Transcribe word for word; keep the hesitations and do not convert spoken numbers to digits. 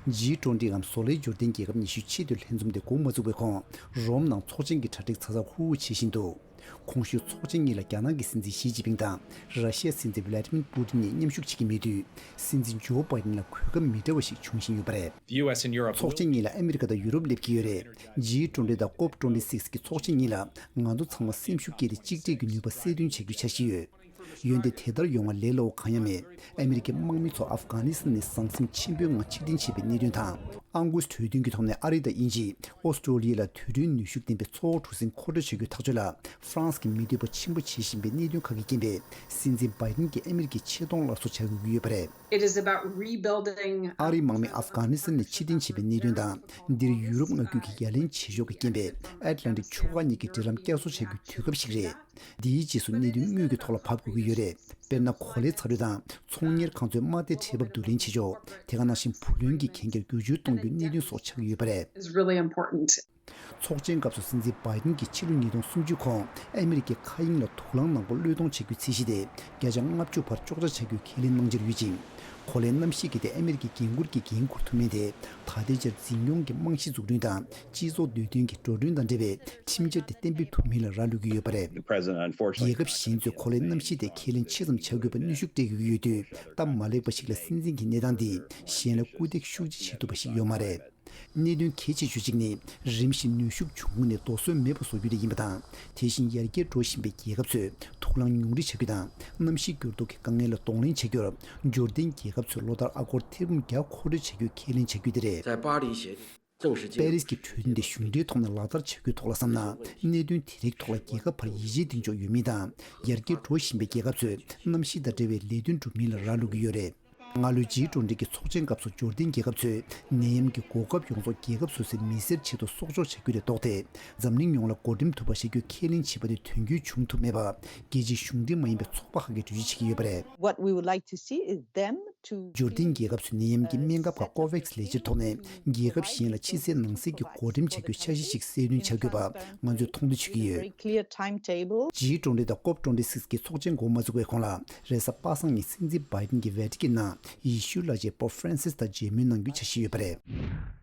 ཇི་ཊུ་ཝེན་ཊི་འམ་བཟོ་ལས་འབྱོར་ལྡན་རྒྱལ་ཁབ་ཉི་ཤུ་ཆེས་མཐོའི་ལྷན་འཛོམས་དེ་འགོ་མ་བཙུགས་པའི་གོང་རོམ་ནང་ཚོགས་ཆེན་གྱི་གྲ་སྒྲིག་ཚ་ཚ་ཧུར་ཧུར་བྱེད་བཞིན་འདུག་གོང་ཞུས་ཚོགས་ཆེན་གཉིས་ལ་རྒྱ་ནག་གི་སྲིད་འཛིན་ཞི་ཅིན་ཕིང་དང་ར་ཤི་ཡའི་སྲིད་འཛིན་ཝི་ལ་ཏི་མིར་པུ་ཏིན་གཉིས་མཉམ་ཞུགས་བྱེད་ཀྱི་མེད་དུས། སྲིད་འཛིན་ཇོ་བྷའི་ཏིན་ལ་གོ་སྐབས་མི་འདྲ་བ་ཞིག་འབྱུང་བཞིན་ཡོད་པ་རེད། The U S and Europe. ཚོགས་ཆེན་གཉིས་ལ་ཨ་མི་རི་ཀ་དང་ཡུ་རོབ་སླེབས་ཀྱི་ཡོད་རེད། ཇི་ཊུ་ཝེན་ཊི་དང་ཀོབ་ཊུ་ཝེན་ཊི་སིགས་ཀྱི་ཚོགས་ཆེན་གཉིས་ལ་ང་ཚོ་ཚང་མ་སེམས་ཤུགས་བསྐྱེད་དེ་གཅིག་སྒྲིལ་གྱི་ནུས་པ་གསལ་སྟོན་བྱ་རྒྱུའི་འཆར་གཞི་ཡོད། འོན་ཏེ་དེ་ལྟར་ཡོང་བ་ལས་སླ་བོ་གང་ཡང་མེད། ཨ་མི་རི་ཀའི་དམག་མི་ཚོ་ཨབ་གྷ་ནི་སི་ཐན་ནས་ཟང་ཟིང་ཆེན་པོའི་ངང་ཕྱིར་འཐེན་བྱས་པའི་གནད་དོན་དང་། ཨང་ཀུ་སི་གྲོས་མཐུན་གྱི་ཐོག་ནས་ཨ་རི་དང་དབྱིན་ཇི། ཨོ་སི་ཀྲོ་ལི་ཡ་ལ་དུས་རིང་ནུས་ཤུགས་ལྡན་པའི་མཚོ་དབར་གྲུ་གཟིངས་མཁོ་སྤྲོད་བྱ་རྒྱུའི་ཐག་གཅོད་ལ་ཧྥ་རན་སི་གིས་མི་འདོད་པ་ཆེན་པོ་བྱེད་བཞིན་པའི་གནད་དོན་ཁག་གི་རྐྱེན་པས། སྲིད་འཛིན་བྷའི་ཏིན་གྱིས་ཨ་མི་རི་ཀའི་ཆེ་མཐོང་སླར་གསོ་བྱ་དགོས་ཀྱི་ཡོད་པ་རེད། It is about rebuilding. ཨ་རིའི་དམག་མི་ཨབ་གྷ་ནི་སི་ཐན་ནས་ཕྱིར་འཐེན་བྱས་པའི་གནད་དོན་དང་། འདིར་ཡུ་རོབ་མངའ་ཁུལ་གྱི་ཡ་ལན་བྱེད་ཕྱོགས་ཀྱི་རྐྱེན་པས། ཨེཊ་ལན་ཏིག་ཕྱོགས་ཁག་གཉིས་ཀྱི་འབྲེལ་ལམ་བསྐྱར་གསོ་བྱ་རྒྱུའི་དུས་སྐབས་ཤིག་རེད། འདིའི་རྗེས་སུ་གནད་དོན་དངོས་ཀྱི་ཐོག་ལ་བབས་དགོས་ཀྱི་ཡོད་རེད། དཔེར་ན། གོ་ལའི་ཚ་དྲོད་དང་ཚོང་གཉེར་ཁང་ཚོའི་དམའ་སྡེར་ཁྲལ་འབབ་བསྡུ་ལེན་བྱེད་ཕྱོགས། དེ་ག་ནང་བཞིན་བུ་ལོན་གྱི་གན་རྒྱར་བསྒྱུར་བཅོས་གཏོང་རྒྱུའི་གནད་དོན་སོགས་ཆགས་ཀྱི་ཡོད་པ་རེད། Is really important. ཚོགས་ཆེན་སྐབས་སུ་སྲིད་འཛིན་བྷའི་ཏིན་གྱིས་ཕྱི་ལོ་ཉིས་སྟོང་སུམ་ཅུ་གོང་ཨ་མི་རི་ཀའི་མཁའ་དབྱིངས་ལ་དུག་རླངས་ནག་པོ་གློད་གཏོང་བྱ་རྒྱུའི་ཚད་གཞི་དེ་བརྒྱ་ཆ་ལྔ་བཅུ་བར་གཅོག་ཆ་བྱ་རྒྱུའི་ཁས་ལེན་གནང་འཆར་ཡོད་ཅིང་། གོ་ལའི་གནམ་གཤིས་ཀྱི་ཐད་ཨ་མི་རི་ཀའི་འགན་འཁུར་གྱིས་འགན་འཁུར་ཐུབ་མིན་དེ་ད་ལྟའི་ཆར་འཛིན་སྐྱོང་གི་རྨང་གཞི་འཛུགས་སྐྲུན་དང་སྤྱི་ཚོགས་འདོད་དོན་གྱི་འགྲོ་གྲོན་དང་འབྲེལ་བའི་ཁྲིམས་འཆར་དེ་གཏན་འབེབས་ཐུབ་མིན་ལ་རག་ལུས་ཀྱི་ཡོད་པ་རེད། The president unfortunately རྒྱལ་ཁབ་གཞན་ཚོས་གོ་ལའི་གནམ་གཤིས་ཐད་ཁས་ལེན་ཆེ་ཙམ་བྱ་དགོས་པ་གནོན་ཤུགས་སྤྲད་ཀྱི་ཡོད་དུས། སྟབས་མ་ལེགས་པ་ཞིག་ལ་སྲིད་འཛིན་གྱི་གནས་སྟངས་འདིས་གཞན་ལ་སྐུལ་འདེད་ཤུགས་ཆེ་བྱེད་ཐུབ་པ་ཞིག་ཡོད་མ་རེད། གནད་དོན་གལ་ཆེ་ཤོས་གཅིག་ནི། རིམ་བཞིན་ནུས་ཤུགས་ཆུང་ངུ་ནས་རྡོ་སོལ་མེད་པ་བཟོ་རྒྱུ་དེ་ཡིན་པ་དང་། དེ་བཞིན་ཡར་རྒྱས་འགྲོ་བཞིན་པའི་རྒྱལ་ཁབ་ཚོས་དུག་རླངས་ཉུང་འཕྲི་བྱ་རྒྱུ་དང་། གནམ་གཤིས་འགྱུར་ལྡོག་གི་དཀའ་ངལ་ལ་གདོང་ལེན་བྱ་རྒྱུར། འབྱོར་ལྡན་རྒྱལ་ཁབ་ཚོས་ལོ་ལྟར་ཨ་སྒོར་ཐེར་འབུམ་བརྒྱ་མཁོ་སྤྲོད་བྱ་རྒྱུའི་ཁས་ལེན་བྱ་རྒྱུ་དེ་རེད། 在巴黎协定正式进入。 པེ་རིས་ཀྱི་གྲོས་མཐུན་དེ་གཞུང་འབྲེལ་ཐོག་ནས་ལག་བསྟར་བྱ་རྒྱུའི་ཐོག་ལ་བསམ་ན། གནད་དོན་དེ་རིགས་ཐོག་ལ་རྒྱལ་ཁབ་བར་ཡིད་ཆེས་གདེང་འཇོག་ཡོད་མིན་དང་། ཡར་རྒྱས་འགྲོ་བཞིན་པའི་རྒྱལ་ཁབ་ཚོས་གནམ་གཤིས་དང་འབྲེལ་བའི་ལས་དོན་སྒྲུབ་མིན་ལ་རག་ལུས་ཀྱི་ཡོད་རེད། སྔ་ལོའི་ཇི་ཊུ་ཝེན་ཊི་གི་ཚོགས་ཆེན་སྐབས་སུ་འབྱོར་ལྡན་རྒྱལ་ཁབ་ཚོས་ནད་ཡམས་ཀྱི་འགོག་ཁབ་ཡོངས་རྫོགས་རྒྱལ་ཁབ་སོ་སོའི་མི་སེར་ཆེད་དུ་གསོག་འཇོག་བྱ་རྒྱུ་ལས་ལྡོག་སྟེ། འཛམ་གླིང་ཡོངས་ལ་བགོ་འགྲེམས་ཐུབ་པ་བྱ་རྒྱུའི་ཁས་ལེན་བྱས་པ་དེ་དོན་འཁྱོལ་བྱུང་ཐུབ་མེད་པ། རྒྱལ་སྤྱིའི་གཞུང་འབྲེལ་མ་ཡིན་པའི་ཚོགས་པ་ཁག་གིས་འགྲེལ་བརྗོད་བྱེད་ཀྱི་ཡོད་པ་རེད། What we would like to see is them to འབྱོར་ལྡན་རྒྱལ་ཁབ་ཚོས་ནད་ཡམས་ཀྱི་སྨན་ཁབ་ཁག་ཀོ་ཝེག་སི་ལས་འཆར་ཐོག་ནས་རྒྱལ་ཁབ་གཞན་ལ་ཕྱི་གསལ་ནང་གསལ་གྱི་བགོ་འགྲེམས་བྱ་རྒྱུའི་འཆར་གཞི་ཞིག་གསལ་སྟོན་བྱ་དགོས་པ་ང་ཚོས་མཐོང་འདོད་བྱེད་ཀྱི་ཡོད། Very clear timetable. ཇི་ཊུ་ཝེན་ཊི་དང་ཀོབ་ཊུ་ཝེན་ཊི་སིགས་ཀྱི་ཚོགས་ཆེན་འགོ་མ་བཙུགས་པའི་གོང་ལ། རེས་གཟའ་པ་སངས་ཉིན་སྲིད་འཛིན་བྷའི་ཏིན་གྱིས་ཝེ་ཏི་ཀན་ནང་ཡེ་ཤུའི་བླ་ཆེན་པོབ་ཧྥ་རན་སིས་དང་མཇལ་མོལ་གནང་རྒྱུའི་འཆར་གཞི་ཡོད་པ་རེད།